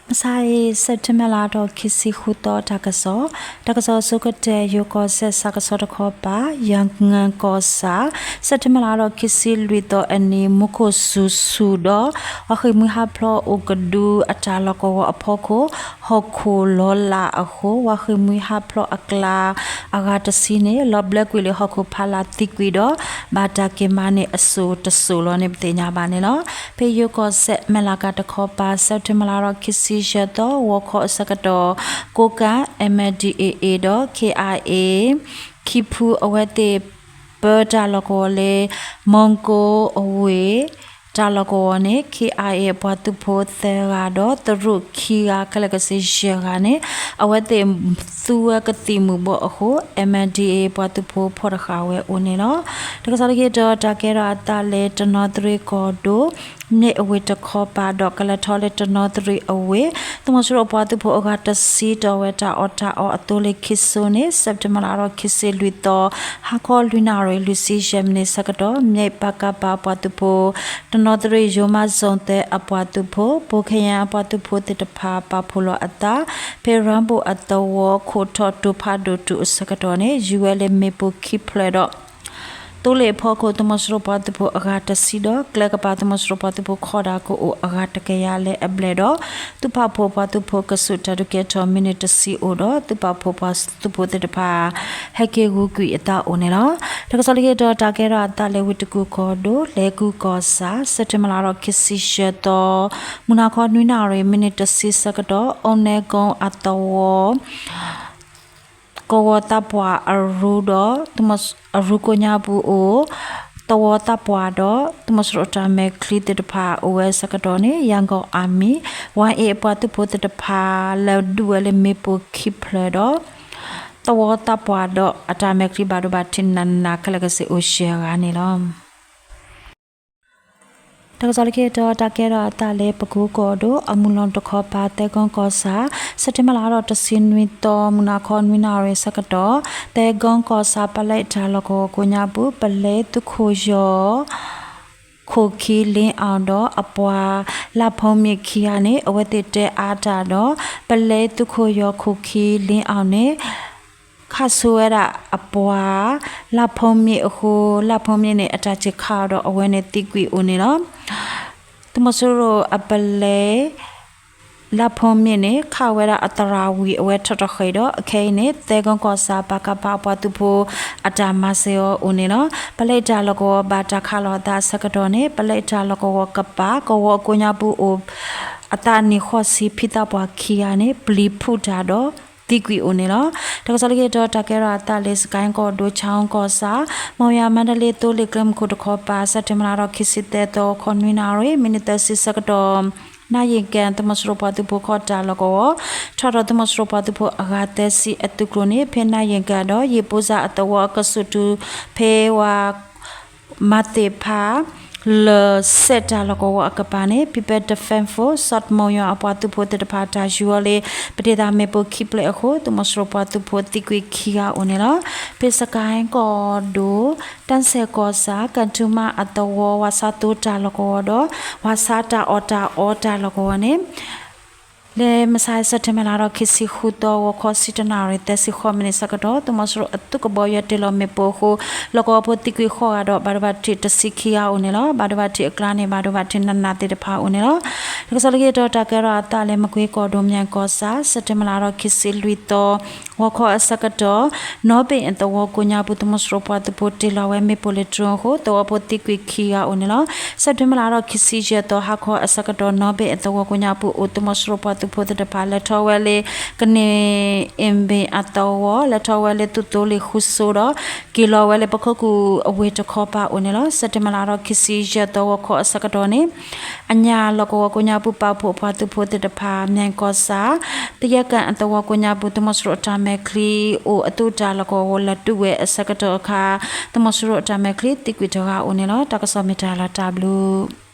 မဆါအံၤ စဲးပထ့ဘၢၣ်လါဒီးခံဆံဃုသီ တၢ်ကစီၣ်, တၢ်ကစီၣ်ဆိကတၢၢ် ယိၤကီၢ်စဲၣ် စးကဆီတခီပၤ ယၣ်ငၢၢ်ကီၢ်ဆၣ်, စဲးပထ့ဘၢၣ်လါဒီးခံဆံလွံၢ်သီအနံၤ မူခိၣ်စူၤဆူၣ်ဒီး ဝါဃ့ၢ်မှံဟးဖျိးအိၣ်ကဒုအတၢ်လီၢ်ကဝီၤအဖီခိၣ် ဟီၣ်ခိၣ်လီၤလးအဃိ ဝါဃ့ၢ်မှံဟးဖျိးအကျါ အဂၤတဆံန့ၣ် လီၤဘျၢကွံာ်လၢဟီၣ်ခိၣ်ဖးလၢ်သံကွံာ်ဒီး ဘၣ်တၢ်က့ၤမၤန့ၢ်အစိၤတစိၤလီၤန့ၣ် ပသ့ၣ်ညါဘၣ်န့ၣ်လီၤ. ဖဲယိၤကီၢ်စဲၣ် မဲၢ်လးကၤတခီပၤ စဲးပထ့ဘၢၣ်လါဒီးခံဆံယဲၢ်သီ ဂီၤခီအဆၢကတီၢ် ကိးကၣ် MNDAA ဒီး KIA ခံဖုအဝဲသ့ၣ် ပၢတၢ်လီၢ်ကဝီၤလၢ မီကိအဝ့ၢ် တၢ်လီၢ်ကဝီၤန့ၣ် KIA အပှၤသုးဖိသၢဂၤဒီး သရူးခံဂၤ ခဲလၢာ်ကဆ့ယဲၢ်ဂၤန့ၣ် အဝဲသ့ၣ်သူဝဲကသံၣ်မူၤဘှီးအဃိ MNDAA ပှၤသုးဖိဖီၣ်တဃာ်ဝဲအိၣ်န့ၣ်လီၤ. တၢ်ကစီၣ်လၢခံတခါ တၢ်ကဲထီၣ်အသးလၢတနီသရံၣ်ကီၢ်ဒိၣ် မ့ၢ်အဝ့ၢ်တခီပၤဒီး ကလဲၤထီၣ်လၢတနီသရံၣ်အဝ့ၢ် သုးမီၤစိရိၤအပှၤသုးဖိအဂၤတဆံတီၢ်ဝဲတၢ်အီၣ်တၢ်အီအသိလ့ၣ်ခံစိန့ၣ် စဲးပထ့ဘၢၣ်လါဒီးခံဆံလွံၢ်သီ ဟါခီလွံၢ်နၣ်ရံၣ် လွံၢ်ဆံယဲၢ်မံးနံးဆၢကတီၢ် မ့ၢ်ပကဖ အပှၤသုးဖိ တနီသရံၣ် ယိၤမး zone သၢ အပှၤသုးဖိ ဘိခဲယၣ်အပှၤသုးဖိသ့ၣ်တဖၣ်ပာ်ဖှိၣ်လီၤအသး ဖဲရၣ်ဘိၣ်အသဝီခိၣ်ထီၣ်တိၤဖးဒိၣ်တုၤအဆၢကတီၢ်န့ၣ် ယူၤဝဲလၢမ့ၣ်ပိၢ်ခံဖျၢၣ်ဒီး သိလ့ၣ်အဖီခိၣ် သုးမီၤစိရိၤပှၤသုးဖိအဂၤတဆံဒီး ကျဲကပၤသုးမီၤစိရိၤပှၤသုးဖိခီၣ်ဒၣ်ကအိၣ်အဂၤတကယၤလၢအဘျဲၣ်ဒီး သုးပာ်ဖှိၣ်ပှၤသုးဖိကစူၢ်တၢ်ဒုးကဲထီၣ်မံးနံးတဆံအိၣ်ဒီး သုးပာ်ဖှိၣ်ပှၤသုးဖိသ့ၣ်တဖၣ် ဟဲက့ၤဂုာ်ကွံာ်အသးအိၣ်န့ၣ်လီၤ. တၢ်ကစီၣ်လၢခံတခါ တၢ်ကဲထီၣ်အသးလၢဝ့ၢ်တကူၣ်ကီၢ်ဒိၣ် လဲၤကူၣ်ကီၢ်ဆၣ် စဲးပထ့ဘၢၣ်လါဒီးခံဆံယဲၢ်သီ မုၢ်နၤခီနွံနၣ်ရံၣ် မံးနံးတဆံဆၢကတီၢ် အိၣ်နဲကိအသဝီ ကဝီၤသးပှၢ်အရူဒီး အရူကိးညါပူၤအိၣ် သဝီသးပှၢ်ဒီး သုးမီၤစိရိၤအတၢ်မဲာ်ချံသ့ၣ်တဖၣ်အိၣ်ဝဲအဆၢကတီၢ်န့ၣ် Yangon Army ဝါအ့ၣ် အပှၤသုးဖိသ့ၣ်တဖၣ် လဲၤဒုးဝဲလၢမ့ၣ်ပိၢ်ခံဖျၢၣ်ဒီး သဝီသးပှၢ်ဒီးအတၢ်မဲာ်ချံဘၣ်ဒိဘၣ်ထံးနးနးခဲလၢာ်ကဆ့အိၣ်ယဲၢ်ဂၤန့ၣ်လီၤ. တၢ်ကစီၣ်လၢခံတခါ တၢ်ကဲထီၣ်အသးလၢပကူကီၢ်ဒိၣ် အမုၢ်လီၤတခီပၤ သဲကီကီၢ်ဆၣ် စဲးပထ့ဘၢၣ်လါဒီးတဆံနွံသီ မုၢ်နၤခီနွံနၣ်ရံၣ်ဆၢကတီၢ် သဲကီကီၢ်ဆၣ် ပလဲတၢ်လီၢ်ကဝီၤကိးညါပူၤ ပလဲသုးခိၣ်ယီၤ ခိၣ်ခံလ့အီၣ်ဒီးအပှၤ လၢ်ဖီမ့ၣ်ခံဂၤန့ၣ် အဝဲသ့ၣ်တဲအါတၢ်ဒီး ပလဲသုးခိၣ်ယီၤခိၣ်ခံလ့အီၣ်န့ၣ် ခးဆိဝဲဒၣ်အပှၤ လၢ်ဖီမ့ၣ်အဃိ လၢ်ဖီမ့ၣ်န့ၣ် အတၢ်စ့ၢ်ခးအီၤဒီးအဝဲန့ၣ်သံကွံာ်အိၣ်န့ၣ်လီၤ. သုးမီၤစိရိၤအပလဲ လၢ်ဖီမ့ၣ်န့ၣ် ခးဝဲဒၣ်အသရၣ်ဝံၤအဝဲထီၣ်တဃဲၤဒီး အခဲအံၤန့ၣ် သဲကီကီၢ်ဆၣ် ပကဖ အပှၤသုးဖိ အတၢ်မၤစၢၤအီၤအိၣ်န့ၣ်လီၤ. ပလဲတၢ်လီၢ်ကဝီၤဘၣ်တၢ်ခးလိာ်အသးအဆၢကတီၢ်န့ၣ် ပလဲတၢ်လီၢ်ကဝီၤကပၤ ကဝီၤအကိးညါပူၤအိၣ် အသးနံၣ်ဃိးဆံ ဖံသးပှၢ်ခံဂၤန့ၣ် ပျံၤဖုးတၢ်ဒီး သံကွံာ်အိၣ်န့ၣ်လီၤ. တၢ်ကစီၣ်လၢခံတခါ တၢ်ကဲထီၣ်အသးလၢ စကဲၣ်ကီၢ်ဒိၣ် ခၠၣ်ကီၢ်ဆၣ် မီၢ်ယၤမါဒလ့သိလ့ၣ်ကျဲမုၢ်ခိၣ်တခီပၤ စဲးပထ့ဘၢၣ်လါဒီးခံဆံသၢသီ ခီနွံနၣ်ရံၣ် မံးနံးသၢဆံဆၢကတီၢ် နၢ်ယ့ၣ်ကၣ် သုးမီၤစိရိၤပှၤသုးဖိခီၣ်တၢ်လီၢ်ကဝီၤ ထီၣ်ဒီးသုးမီၤစိရိၤပှၤသုးဖိအဂၤသၢဆံအသုးကျိၤန့ၣ် ဖဲနၢ်ယ့ၣ်ကၣ်ဒီး ယ့ၣ်ပူၤစၢ်အသဝီအကဆူးတုၤ ဖဲဝၤ မၤသ့ၣ်ဖး လၢၢ်စဲးတၢ်လီၢ်ကဝီၤအကပၤန့ၣ် People Defense Force စီၣ်တမီၣ်ယွၤ အပှၤသုးဖိသ့ၣ်တဖၣ်တၢ်ယူၤအီၤလၢ ပတ့ၢ်သးမ့ၣ်ပိၢ်ခံဖျၢၣ်အဃိ သုးမီၤစိရိၤပှၤသုးဖိသံကွံာ်ခံဂၤအိၣ်န့ၣ်လီၤ. ဖဲစကဲၣ်ကီၢ်ဒိၣ် တၢ်စဲၣ်ကီၢ်ဆၣ် ကၣ်ထူမါအသဝီ ဝၤဆါသိတၢ်လီၢ်ကဝီၤဒီး ဝၤဆါတၢ်အီၣ်တၢ်အီတၢ်လီၢ်ကဝီၤန့ၣ် လၢမဆါ စဲးပထ့ဘၢၣ်လါဒီးခံဆံဃုသီ ဂီၤခီဆံတၢနၣ်ရံၣ် သၢဆံဃိးမံးနံးဆၢကတီၢ် သုးမီၤစိရိၤအသုးကဘီယူၤတ့ၢ်လီၤမ့ၣ်ပိၢ်အဃိ လီၢ်ကဝီၤဖိသံကွံာ်ဃိးဂၤဒီး ဘၣ်ဒိဘၣ်ထံးတဆံခံဂၤအိၣ်န့ၣ်လီၤ. ဘၣ်ဒိဘၣ်ထံးအကျါန့ၣ် ဘၣ်ဒိဘၣ်ထံးနးနးသ့ၣ်တဖၣ်အိၣ်န့ၣ်လီၤ. တၢ်ကစီၣ်လၢခံတခါ တၢ်ကဲထီၣ်အသးလၢမကွ့ကီၢ်ဒိၣ် မၠဲၣ်ကီၢ်ဆၣ် စဲးပထ့ဘၢၣ်လါဒီးခံဆံလွံၢ်သီ ဂီၤခီအဆၢကတီၢ် နီဘ့ၣ်အသဝီကိးညါပူၤ သုးမီၤစိရိၤပှၤသုးဖိတ့ၢ်လီၤဝဲမ့ၣ်ပိၢ်လၢ drone အဃိ သဝီဖိသံကွံာ်ခံဂၤအိၣ်န့ၣ်လီၤ. စဲးပထ့ဘၢၣ်လါဒီးခံဆံယဲၢ်သီ ဟါခီအဆၢကတီၢ် နီဘ့ၣ်အသဝီကိးညါပူၤအိၣ် သုးမီၤစိရိၤပှၤသုးဖိသ့ၣ်တဖၣ် လဲၤထီၣ်ဝဲလၢ ကန့ၢ်အ့ၣ်ဘ့ၣ်အသဝီ လဲၤထီၣ်ဝဲလၢသုးသိလ့ၣ်ဃုစိဒီး က့ၤလီၤဝဲလၢပခိၣ်ကူၣ်အဝ့ၢ်တခီပၤအိၣ်န့ၣ်လီၤ. စဲးပထ့ဘၢၣ်လါဒီးခံဆံယဲၢ်သီ ဂီၤခီအဆၢကတီၢ်န့ၣ် အညၣ်လီၢ်ကဝီၤကိးညါပူၤ ပာ်ဖှိၣ်အပှၤသုးဖိသ့ၣ်တဖၣ် မၠဲၣ်ကီၢ်ဆၣ် သယဲကၣ်အသဝီကိးညါပူၤ သုးမီၤစိရိၤအတၢ်မဲာ်ချံ အိၣ်အသုးတၢ်လီၢ်ကဝီၤ လဲၤဒုးဝဲအဆၢကတီၢ်အခါ သုးမီၤစိရိၤအတၢ်မဲာ်ချံသံကွံာ်တဂၤအိၣ်န့ၣ်လီၤ. တၢ်ကစီၣ်မ့ၢ်တၢ်လီၤတၢ်ဘျုး